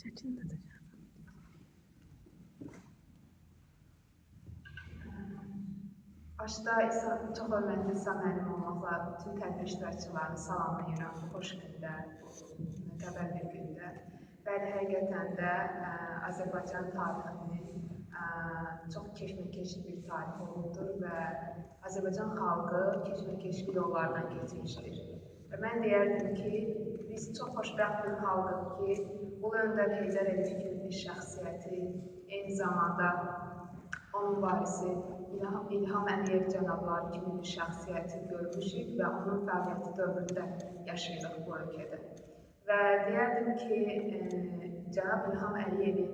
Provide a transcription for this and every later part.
Şəklində də. Başda çox hörmətli İsa müəllim olmaqla bütün tədbir iştirakçılarını salamlayıram bu xoş gündə, bu mötəbər bir gündə. Bəli, həqiqətən də Azərbaycan tarixinin çox keşməkeşli bir tarix olubdur və Azərbaycan xalqı keşməkeşli yollardan keçmişdir. Və mən deyərdim ki, biz çox xoşbəxt bir xalqıq ki, Ulu Öndər Heydər Əliyev kimi bir şəxsiyyəti, eyni zamanda onun varisi İlham Əliyev cənabları kimi bir şəxsiyyəti görmüşük və onun fəaliyyəti dövründə yaşayırıq bu ölkədə. Və deyərdim ki, cənab İlham Əliyevin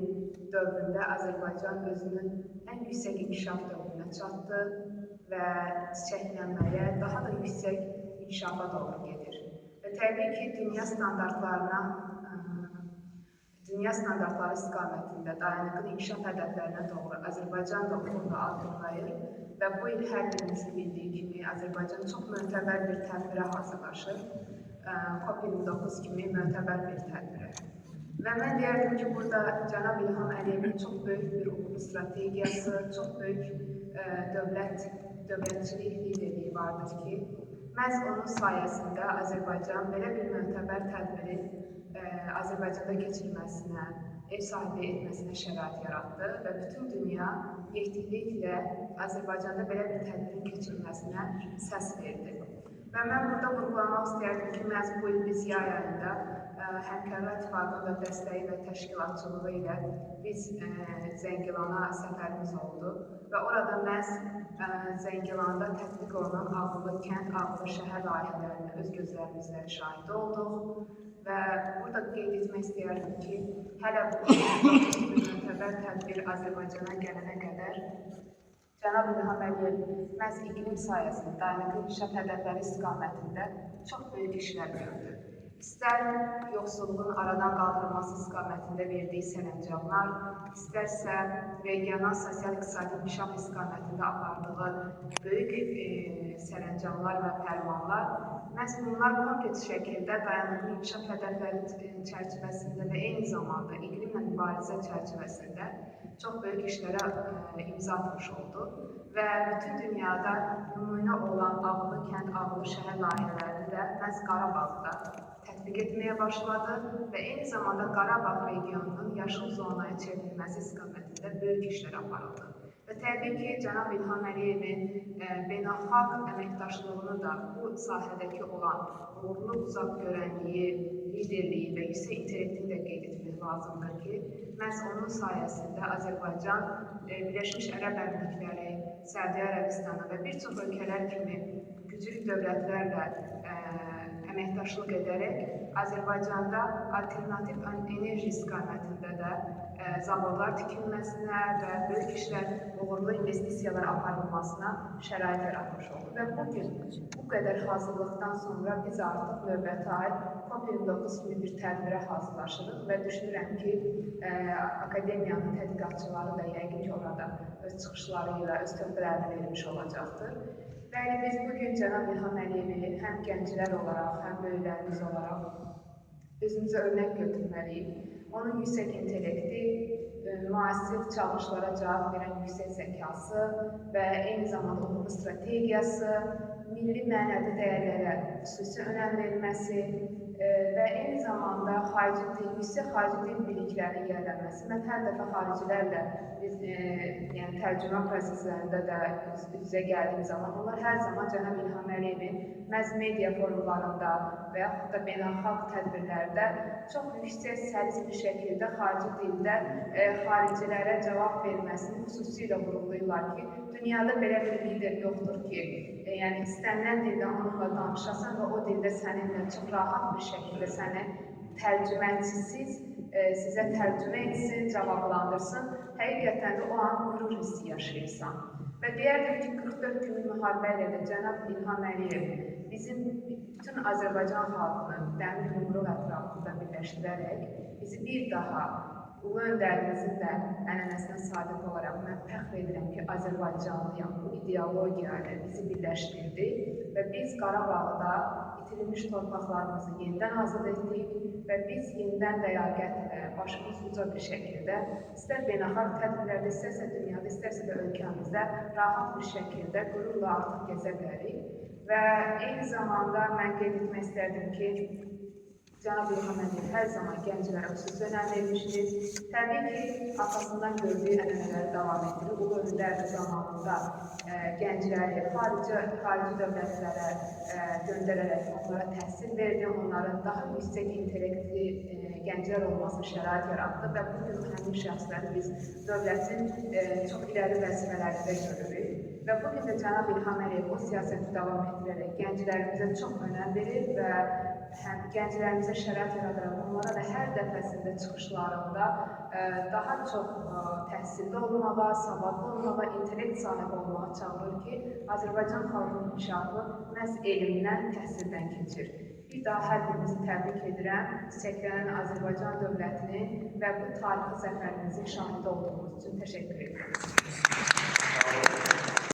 dövründə Azərbaycan özünün ən yüksək inkişaf dövrünə çatdı və çiçəklənməyə, daha da yüksək inkişafa doğru gedir. Və təbii ki, dünya standartları istiqamətində dayanıqlı inkişaf hədəflərinə doğru Azərbaycan da uğurla addımlayır və bu il hər birimizin bildiyi kimi Azərbaycan çox mötəbər bir tədbirə hazırlaşır. COP29 kimi mötəbər bir tədbirə. Və mən deyərdim ki, burada cənab İlham Əliyevin çox böyük bir uğurlu strategiyası, çox böyük dövlətçilik liderliyi vardır ki, məhz onun sayəsində Azərbaycan belə bir mötəbər tədbirin Azərbaycanda keçirilməsinə, ev sahibliyi etməsinə şərait yaratdı və bütün dünya yekdiliklə Azərbaycanda belə bir tədbirin keçirilməsinə səs verdi. Və mən burada vurğulamaq istəyərdim ki, məhz bu il biz yay ayında Həmkarlar İttifaqının da dəstəyi və təşkilatçılığı ilə biz Zəngilana səfərimiz oldu və orada məhz Zəngilanda tətbiq olunan ağıllı kənd, ağıllı şəhər layihələrinə öz gözlərimizlə şahid olduq. Və burada qeyd etmək istəyərdim ki, hələ bu mötəbər tədbir Azərbaycana gələnə qədər cənab İlham Əliyev məhz iqlim sayəsində dayanıqlı inkişaf hədəfləri istiqamətində çox böyük işlər gördü. İstər yoxsulluğun aradan qaldırılması istiqamətində verdiyi sərəncamlar, istərsə regional sosial-iqtisadi inkişaf istiqamətində apardığı böyük sərəncamlar və fərmanlar, məhz bunlar kompleks şəkildə dayanıqlı inkişaf hədəfləri çərçivəsində və eyni zamanda iqlimlə mübarizə çərçivəsində çox böyük işlərə imza atmış oldu və bütün dünyada nümunə olan ağıllı kənd, ağıllı şəhər layihələrini də məhz Qarabağda tətbiq etməyə başladı və eyni zamanda Qarabağ regionunun yaşıl zonaya çevrilməsi istiqamətində böyük işlər aparıldı. Və təbii ki, cənab İlham Əliyevin beynəlxalq əməkdaşlığını da bu sahədəki olan uğurlu uzaqgörənliyi, liderliyi və yüksək intellektini də qeyd etmək lazımdır ki, məhz onun sayəsində Azərbaycan, Birləşmiş Ərəb Əmirlikləri, Səudiyyə Ərəbistanı və bir çox ölkələr kimi güclü dövlətlərlə əməkdaşlıq edərək Azərbaycanda alternativ enerji istiqamətində də zavodlar tikilməsinə və böyük işlər, uğurlu investisiyalar aparılmasına şərait yaratmış oldu. Və bugün bu qədər hazırlıqdan sonra biz artıq növbəti ay COP29 kimi bir tədbirə hazırlaşırıq və düşünürəm ki, akademiyanın tədqiqatçıları da yəqin ki, orada öz çıxışları ilə, öz töhfələrini vermiş olacaqdır. Bəli, biz bugün cənab İlham Əliyevi həm gənclər olaraq, həm böyüklərimiz olaraq özümüzə örnək götürməliyik. Onun yüksək intellekti, müasir çalışlara cavab verən yüksək zəkası və eyni zamanda uğurlu strategiyası, milli mənəvi dəyərlərə xüsusi önəm verilməsi və eyni zamanda xarici dil, yüksək xarici dil biliklərinin yiyələnməsi. Mən hər dəfə xaricilərlə biz, yəni tərcümə proseslərində də üz-üzə gəldiyim zaman onlar hər zaman cənab İlham Əliyevin məhz media forumlarında və yaxud da beynəlxalq tədbirlərdə çox yüksək səlis bir şəkildə xarici dildə xaricilərə cavab verməsini xüsusilə vurğulayırlar ki, dünyada belə bir lider yoxdur ki, yəni istənilən dildə onunla danışasan və o dildə səninlə çox rahat bir şəkildə səni tərcüməçisiz sizə tərcümə etsin, cavablandırsın. Həqiqətən də o an qürur hissi yaşayırsan. Və deyərdim ki, 44 günlük müharibə ilə də cənab İlham Əliyev bizim bütün Azərbaycan xalqını dəmir yumruq ətrafında birləşdirərək bizi bir daha Ulu Öndərimizin də ənənəsinə sadiq olaraq mən fəxr edirəm ki, Azərbaycanlıyam, bu ideologiya ilə bizi birləşdirdi və biz Qarabağda itirilmiş torpaqlarımızı yenidən azad etdik və biz yenidən ləyaqətlə, başımız uca bir şəkildə, istər beynəlxalq tədbirlərdə, istərsə dünyada, istərsə də ölkəmizdə rahat bir şəkildə qürurla artıq gəzə bilərik. Və eyni zamanda mən qeyd etmək istərdim ki, Cənab İlham Əliyev hər zaman gənclərə xüsusi önəm vermişdir. Təbii ki, atasından gördüyü ənənələri davam etdirir. Ulu öndər də zamanında gəncləri xarici dövlətlərə göndərərək onlara təhsil verdi, onların daha yüksək intellektli gənclər olmasına şərait yaratdı və bugün həmin şəxsləri biz dövlətin çox irəli vəzifələrində görürük. Və bugün də Cənab İlham Əliyev o siyasəti davam etdirərək gənclərimizə çox önəm verir və həm gənclərimizə şərait yaradaraq onlara da hər dəfəsində çıxışlarında daha çox təhsilli olmağa, savadlı olmağa, intellekt sahibi olmağa çağırır ki, Azərbaycan xalqının inkişafı məhz elmdən, təhsildən keçir. Bir daha hər birinizi təbrik edirəm. Çiçəklənən Azərbaycan dövlətinin və bu tarixi zəfərimizin şahidi olduğumuz üçün təşəkkür edirəm.